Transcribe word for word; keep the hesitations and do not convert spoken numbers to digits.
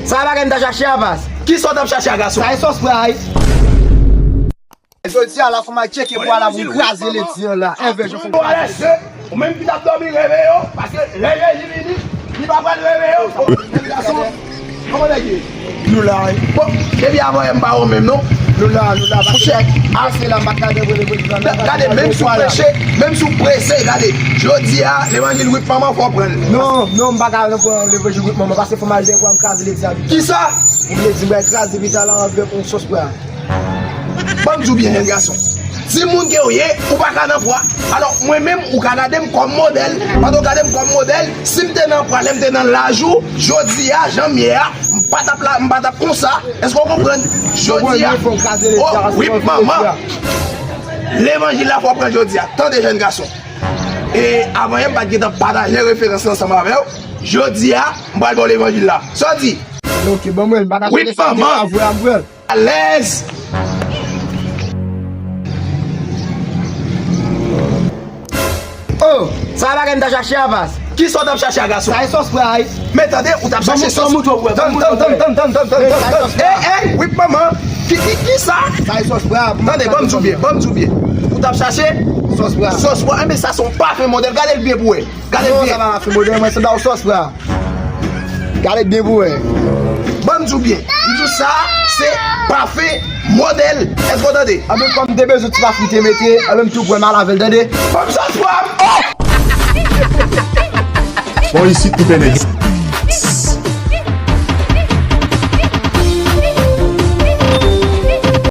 Sa bagay m ta chache a baz. Kisa w t ap chache a gason? Sa e sòs bra a wi. Jodi a la fò m al tcheke pou ala pou m kraze leti an la. Envè jan fò m kraze. Ou menm ki t ap dòmi, reveye w, paske lè Jezi vini, li pa pral reveye w. Gason, kòman nèg ye? Nou la wi. Bon, depi avan yè m pa wè w menm non. Nou la, nou la. Monchè, ase la m pa t ka devoye levanjil la. Gade, menm si w prese, menm si w prese, gade. Jodi a, levanjil wip manman fò w pran l. Non, non, m pa ka pran levanjil wip manman, paske fò m al devoye m kraze leti a. Kisa? Ou vle di m pral kraze pita la avèk yon sòs bra? Ban m di w byen, jèn gason. Timoun ke w ye, ou pa ka nan pwa. Alò, mwen menm, ou ka gade m kòm modèl. Pandan w gade m kòm modèl, si m te nan pwa, lè m te nan laj ou, jodi a, jan m ye a, m pa t ap la, m pa t ap konsa. Èske w konprann? Jodi a, oh, wi, manman. Levanjil la fò w pran jodi a. Tande, jèn gason. E avan yè, m pa t gentan pataje referans lan ansanm avè w. Jodi a, m pral ba w levanjil la. Sa w di? Ok, ban mwen, m pa ka chante sa, manman. Avwe, avwe. Alèz. Oh, sa bagay m ta chache a baz. Kisa w t ap chache a gason? Sa e sòs bra a wi. Men tande, ou t ap chache sòs. Tann, tann, tann, tann, tann, tann, tann, tann. Ey, ey, wip manman. Ki, ki, kisa? Sa e sòs bra. Tande, ban m di w byen, ban m di w byen. Ou t ap chache? Sòs bra. Sòs bra. Enben sa se yon pafen modèl. Gade l byen pou wè. Gade l byen. Non, sa pa pafen modèl, mwen se ba w sòs bra. Gade byen pou wè. Ban m di w byen. M di w sa, se pafen modèl. Èske w tande? Anben, kòm m te bezwen ti pafen m te mete, anben m tou pran m al avè l, tande. Ban m sòs bra m. Oh! Bon, isit nou fè nèg.